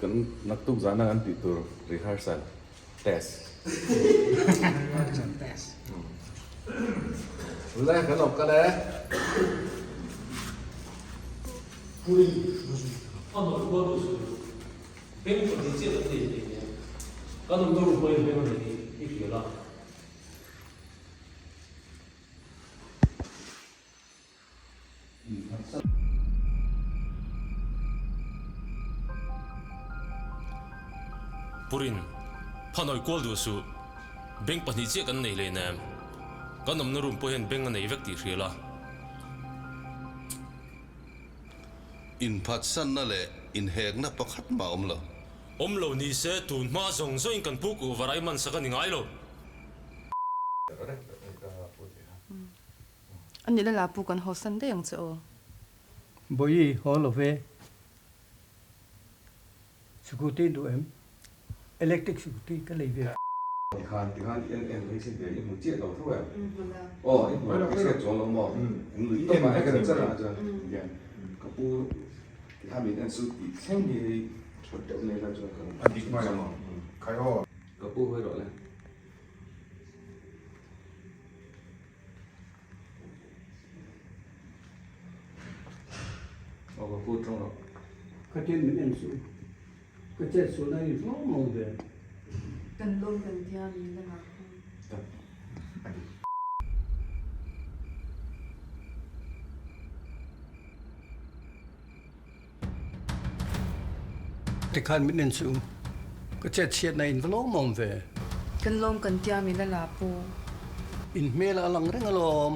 Kan naktuk zana kan tih tur rehearsal test. Rehearsal test. Ule kan awm kal e. A nawlh kual duh suh. Beng pahnih chiah kan nei hlei nen. Kan awmna room pawhin beng a nei tih i hria la. Purin, Phanawih kual duh suh. Bank pahnih chiah kan nei hleinem. Kan awmna room pawh hian bank a nei vek tih hria la. Inphatsanna leh inhekna pakhat mah awm lo. Awm lo ni se tun hma zawng zawngin kan pu kuhva rai man sak a ni ngai lo. A nih lala pu kan haw san daih ang che aw. Bawihi haw lo ve. Scooty duh em? Electric scooty ka lei ve. Tikhan tikhan i en en mai sin ve i hmu chiah lo tho em? Aw i hmu i hriat chuang lo maw? In lui tawp ah en chan ah chuan hian ka pu tikhan min en chu tih thleng hi hei tha deuh nei la chuan ka dik mai ang khai aw. Ka pu hawi rawh le. Aw ka pu tawng rawh. Ka tin min en suh. Ka chet suh na in hlawm awm ve. Kan lawm kan tia min la ngah hu. Tikhan min en suh. Ka chet chhiat na in va lawm awm ve. Kan lawm kan tia min la la pu. In hmel a lang reng alawm.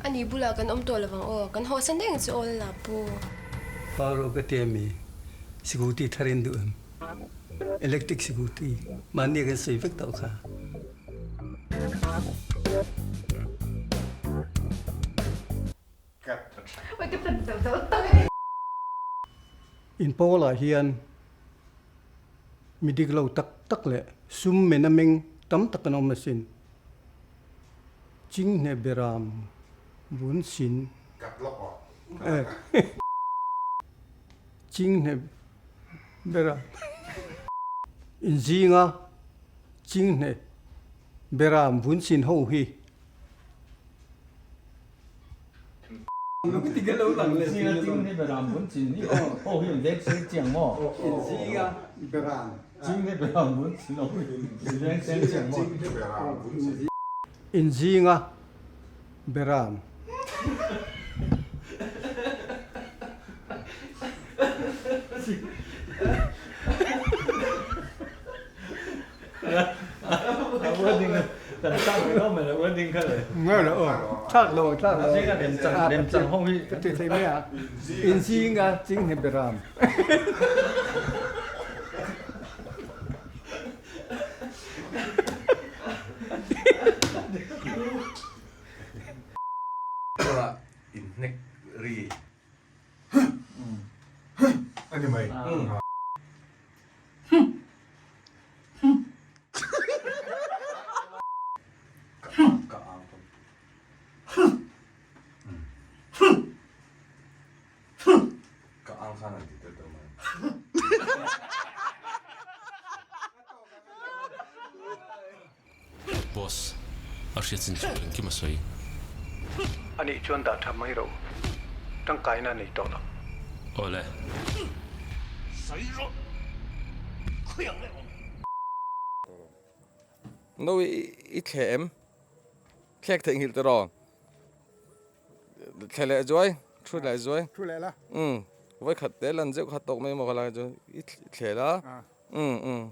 Ani bulah kan awm tawh lovang aw. Kan haw san reng chu aw la la pu. Paro ka tia mi sikuti thar in duh em? Electric sikuti mahni a kan sawi vek tawh kha. In pawlah hian mi dik lo tak tak leh sum men a meng tam tak an awm asin. Chinghne beram vun sin. Chinghne beram inzinga chinghne beram vun sin ho hi. Inzinga beram. Inzinga chinghne beram. Inhnek ri. Ani mai. Ka ang pawn. Ka ang khan an ti tel tawh mai. Boss, a hriat chin chu engkim a sawi. Anih chuan dah tha mai ro, tangkaina a nei tawh lo. Awle. Sawi rawh, khawiah nge awm? No i thle em? Thlek theihnghilh tawh rawh. Thle leh zuai, thu leh zuai. Thu leh la. Umm, vawikhat te lan zeuh kha tawk mai maw ka lai chu i thle la. Umm umm.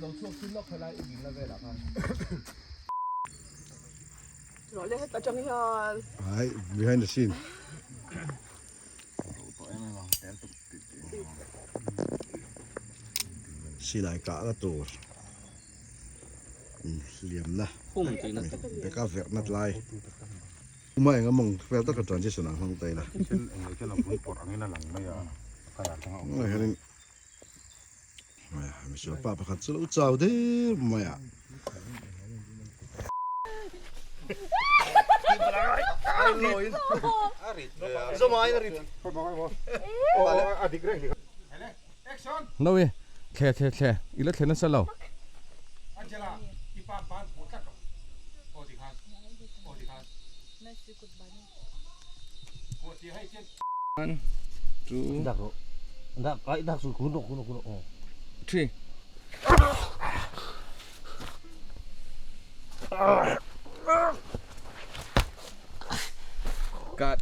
Lo chhuak chin lawk helai i dinna velah khan. Rawh le heta tang hian. Ai behind the scene. Silai kahna tur inhliamna beka verhna tlai uma eng a mawng vel taka transition ah hmang ta ila. Tunah hianin misual pa pakhat chu lo chau der mai a. Nawi thle thle thle i la thle nasa lo. One, two, three. Cut.